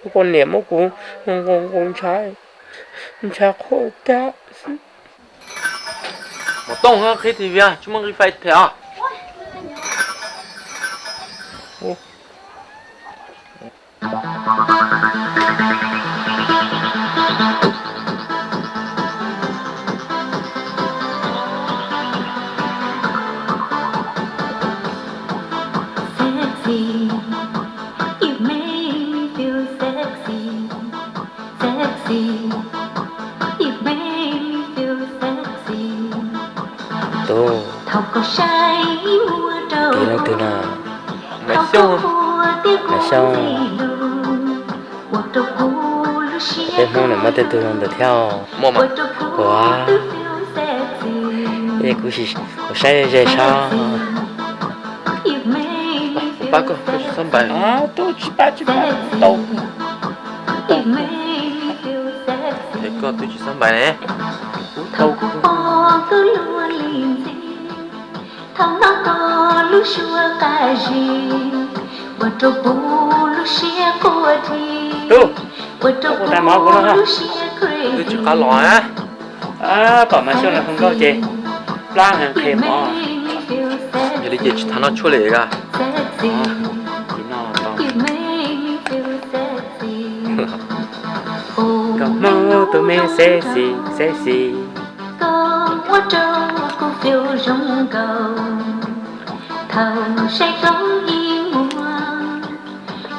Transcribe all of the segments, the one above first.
Kuv poj niam muab kuv nqus nqus ntshai, ntshai qhuav tag xwb. Muam Tooj, qhib T V, tsis muaj nqi fais them os. Tus, tis leej twg no? Nais Xyooj. Nais Xyooj. Peb Hmoob nws muaj tej tug zoo ntawd thiab. Muaj mas. Ua, kuv saib ze sab. Kuv pab koj, koj tsis txhob npais. Tub tsis pab tsis pab tau. Koj twb tsis txhob npais ne. Tau. Tub, kuv tais mov kuv no. Twb tsis qab los na. Kom Maiv Xyooj lawv hu nkauj ces plab heev qhia mov. Yog li ces tsis tau noj tshuaj li a. Nkauj Hmoob tus me sexy, sexy. Koj ua rau kuv feel zoo nkaus. Thaum saib koj ib muag,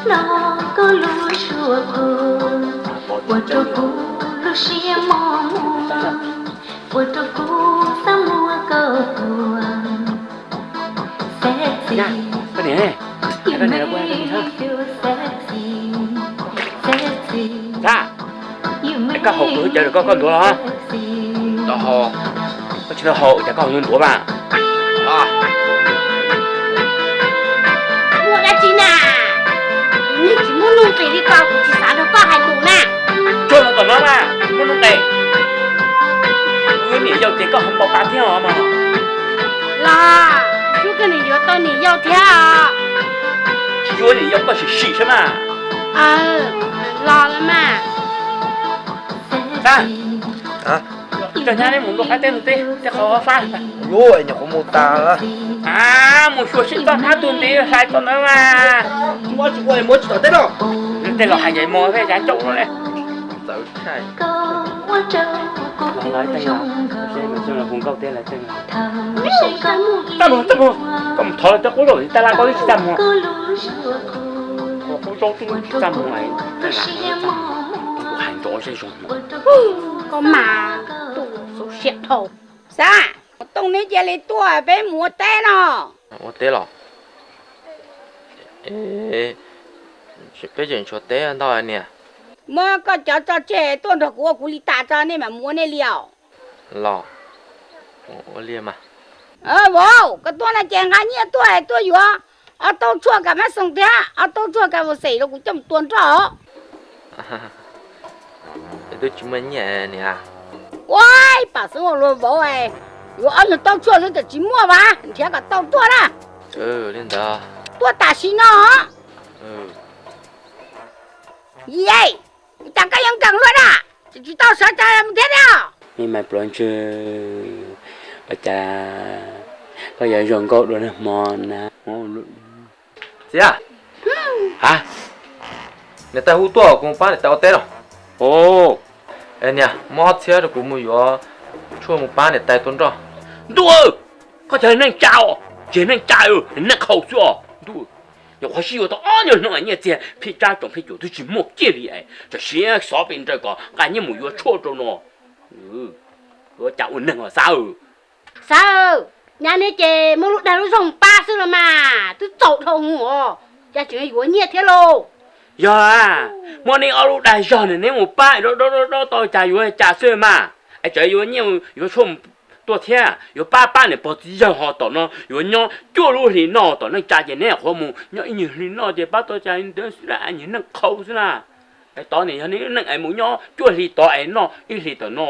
hnov koj lub suab qhuav, ua rau kuv lub siab mos mos, ua rau kuv xav muab koj puag. Sexy, you make me feel sexy, sexy. Koj haus kuv lub cawv rau koj, koj ntuav los? Tau haus. Koj tsis tau haus cas koj yuav ntuav mas? Muaj dab tsi na? Nej tsis muaj nuj nqis li ko kuv tsis xav nrog koj hais lus na. Tsuag los tom no mas tsis muaj nuj nqis. Wb niam yau ces koj ho npau taws thiab os mas. Los, tsis yuav koj niam yuav tau niam yau thiab os. Tsis yuav niam yau koj sim sim saib mas. Los los mas. Coj nyab neb mus ntua qab teb ntug teb, tej qhov fab. Lub nyuam qhuav mus tas. Mus xyuas seb txoj hmab tug ntiv hlais tau ntawd mas. Tsis ua, tsis ua, muab tsis tom teb no. Tej laus hais yais mos peb cav cauj no ne. Txaj muag, txaj muag, koj mus thov lawv tej qub zaub tsis txaj muag. Qub zaub twb tsis txaj muag, kuv hais nrov zej zog. Koj mas tus xov siab dhau. Xav, Tooj neb cia li tuaj peb mus ua teb no. Ua teb los? Peb tseem tshuav teb ntau niam. Muab koj cov tso tseg tuaj nrog kuv ua kuv li tas tso nej mam mus ua nej li os. Los, ua li mas. Vauv, koj tuaj no ces nqa nyiaj tuaj, tuaj yuav ob tauj tshuaj kam mab xoos thiab ob tauj tshuaj kam vau xes rau kuv coj mus tua nroj. Twb tsis muaj nyiaj niam. Ua, pam xeeb ua luag vauv, yuav ob nyuag tauj tshuaj xwb tseem tsis muaj mas nrhiav kom tau tuaj na. Li ntawd. Tuaj tam sim no. Yis, cas koj yuav nkees luaj na, tseem tsis tau sawv tsees mus thiab thiab. Me mais pluav ntswg, ua cas koj yuav zoo nkauj dua nag hmo na. Txiv, ha, niam tais hu tuaj kuv mus pab niam tais ua teb los. Niam, muab ob txhiab rau kuv mus yuav tshuaj mus pab niam tais tua nroj. Ntuj, koj cov neej tsa os, cov neej tsa, neej qhau xwb os. Ntuj, nyuam qhuav sib yuav tau ob nyuag hnub nyiaj txiag phij tsab tsoom phij cuam twb tsis muaj kiag li es tsam siv xov pes nraws kom nqa nyiaj mus yuav tshuaj rau no. Yuav cas ua neeg os Xav. Xav, nyab neb ces muaj lub dag lub zog pab xwb los mas twb txaus dhau hwv os, cas tseem yuav nyiaj thiab lauj. Yog, muaj neb ob lub dag zog neb mus pab dob dob dob tau cas yuav cas xwb mas. Es tseem yuav nyiaj yuav tshuaj tua thiab yuav pab pab niam pog txiv yawg ho tom no yuav nyob cuaj lub hlis noj tom neej tsa ces neb qhuav mus nyob ib nyuag hli noj ces pab tau cas li ntawd xwb na, nyuag neej qhau xwb na. Es tod nim yog neb lub neej es mus nyob cuaj hli tod es noj ib hli tom no.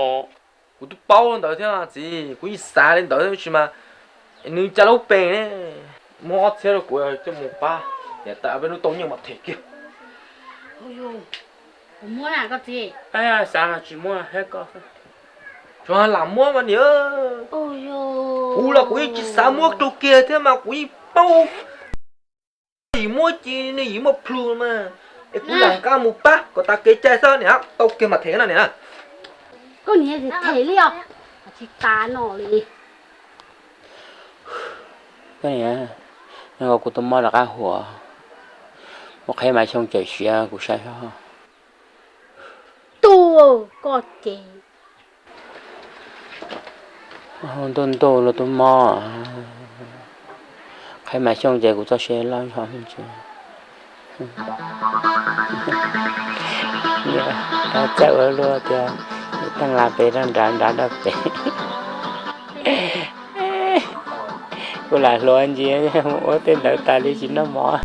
Kuv twb paub li ntawd thiab txiv, kuv yeej xav li ntawd tab sis mas nws cas lub pes ne. Muab ob txhiab rau kuv coj mus pab niam tais peb lub tau nyiaj mam them kiag. Kuv muab na koj txiv. Xav los tsis muab, tsuas lam muab mas niam. Kuv los kuv yeej tsis xav muab rau kiag thiab mas kuv yeej paub yim muab ces nws yim muaj plhus mas. Es kuv lam nqa mus pab kom tas kev cai xwb niam, tau kiag mas them no niam. Koj niam them li os, tsis tas no li. Koj niam, nyob kuv tus mob rov qab huam, mus qheb Maiv Xyooj cawm siav kuv saib. Tuaj koj ces ntuj ntuj los tus mob, qheb Maiv Xyooj ces kuv txoj sia loj zog tsis txawj ua luaj tiag. Teej las pem rau nrad, nrad rau pem. Kuv lam hluav ntsis mus ua tej ntawd tas li tsis noj mov.